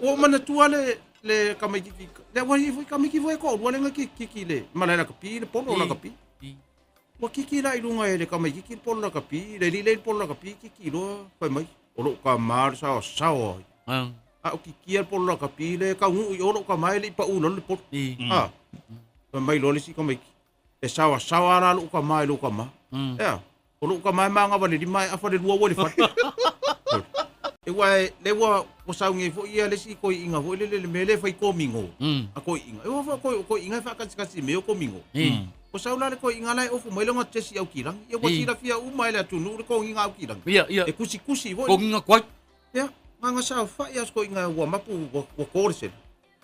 Ua ou manatua le le tamaititi le ua i foi tamaiti foi e toalua lea na kikikiki i le malae lakapi le polo lakapi. Ua kiki la i luga e le tamaititi le polo lakapi, le alii lea i le polo lakapi kiki loa fai mai, o lou tama le saosaoa ai. A o kikia le polo lakapi lea e taunuu i o lou tama e le i pau i lalo le polo. A, fai mai loa le isi tamaiti, e saoasaoa la lou tama i lou tama. E a? O lou tama e manava le lima ae afa le lua ua i le fale. E ua e, le ua ua sauni ai foi ia le isi toeaiina foi lele le mea lea e fai komino a toeaiina. E ua foi o toeaiina e faakasikasi i mea o komino. Ua sau la le toeaiina la e ofu mai lona jesi Aukilagi. Ia ua silafia uma e le atunuu le toniga Aukilagi. E tusitusi foi. Toniga tuai. Ia, na ona saofai lava si toeaina ua mapu ua to le sela.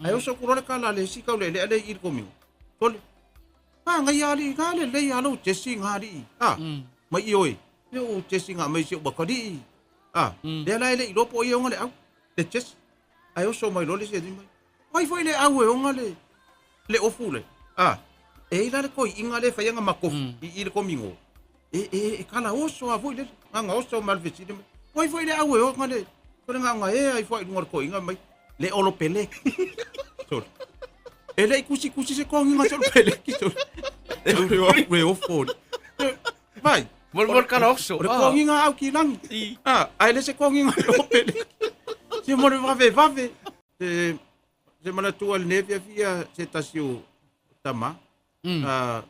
Ae oso atu loa le tala a le isi taulealea lea i i le komino. Sole, manaia alii, na lelei lava lou jesi na alii. A, mai i oe, le ou jesi na aumai si ou atalii. A, lea la e le i iloa po o ai e ona le au, le jesi. Ae oso mai loa le isi alii mai, o ai foi le au e ona le, le ofu le? A, e i ai la le toeaina lea e fai ana matofu i i le komino. E, e, e kala oso lava foi lele, na ona oso mai lava i le fesili mai, o ai foi le au e ona le, sole na ona ea ifo lava i luga o le toeaina mai, le olo peleki. Sole. E le i tusitusi se togiga se olo peleki. Sole. E le ofo. Vai. Mo mo kala oso. O le togiga au ki langi. Ah, ae le se togiga le olo peleki. Se mo le vave vave. Se se manatua i lenei afiafi se tasi o tama. Ah,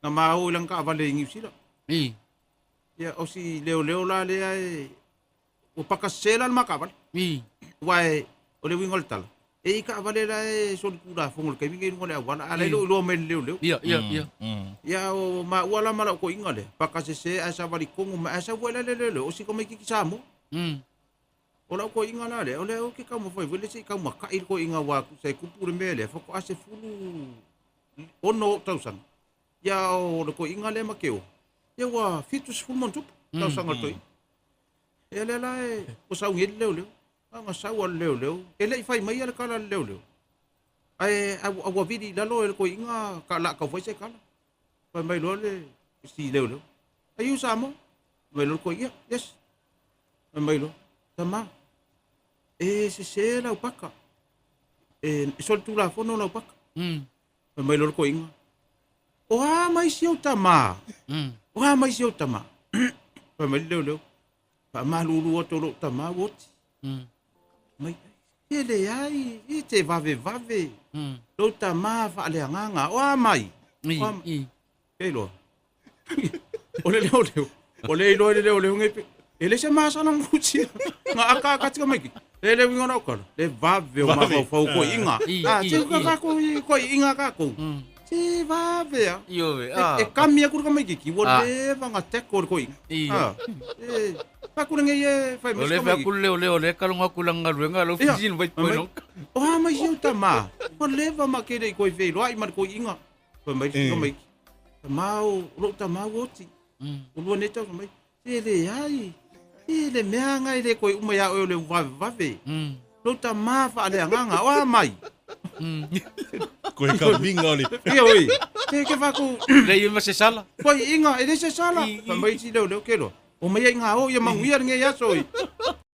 na ma o i lana taavale i Niu Sila. Ia, o si leoleo la lea e ua paka sese la le ma taavale. Aua e, o le uiga o le tala, e i taavale la e solitulafono i le taimi lenei i luga o le auala, a o la e le o iloa mai e le leoleo. Ia, ia, ia. Ia, o maua la ma lau toeaina lea, paka sese ae savali tonu mai, ae sau ai la le leoleo, o si tamaititi Samoa. O lau toeaina la lea, o lea ou te taumafai foi lea se i taumata'i le toeaina aua tusa e tupu le mea lea, faatoa 16 ou tausaga. Ia, o le toeaina lea ma Teo, ia ua 70 ma ona tupu tausaga o le toeaina. Ia lea la e ua sau nei le leoleo. Na ona sau lava o le leoleo. E le i fai mai le tala a le leoleo. Ae ua vili i lalo e le toeaina ka laa tau fai se tala. Fai mai loa le si leoleo, "Are you Samoa?" Fai mai loa le toeaina, "Yes." Fai mai loa, "Tama, e sese lau paka. E solitulafono lau paka." Fai mai loa le toeaina, "O a mai si ou tama? O a mai si ou tama?" Fai mai le leoleo, "Faamalulu atu o lou tama ua oti." Mai, e leai, e te vavevave. Lou tama faaleagaga, o a mai? O a mai? Kei loa. O le leoleo, o le iloa e le leoleo nei pe, e le se masala ngusia. Nga aka aka tika mai ki. Le le winga rau kala. Le vave o mafaufau ko inga. Ah, te uka ka ko ko inga ka ko. Te vave a. E kami aku ka mai ki wa le vanga te ko ko inga. Ah. E pa ku ngai e fai mai. O le fa ku le o le o le ka longa ku langa luenga lo fisin vai ko no. O ha mai siu ta ma. O le va ma ke le ko i fe loa i ma ko inga. Fai mai ka mai. Tamau, lou tamau oti. O lua nei tausaga mai. Se leai. E le mea nga e le koe uma ia oe o le vavevave. Lou tama faaleagaga, o a mai? Koe ka minga o le. Ia oi. Te ke whaku. Le i ma se sala. Koe inga, e le se sala. Fai mai si leo leo ke loa. O mai ai ngā o ia manuia le ngei aso i.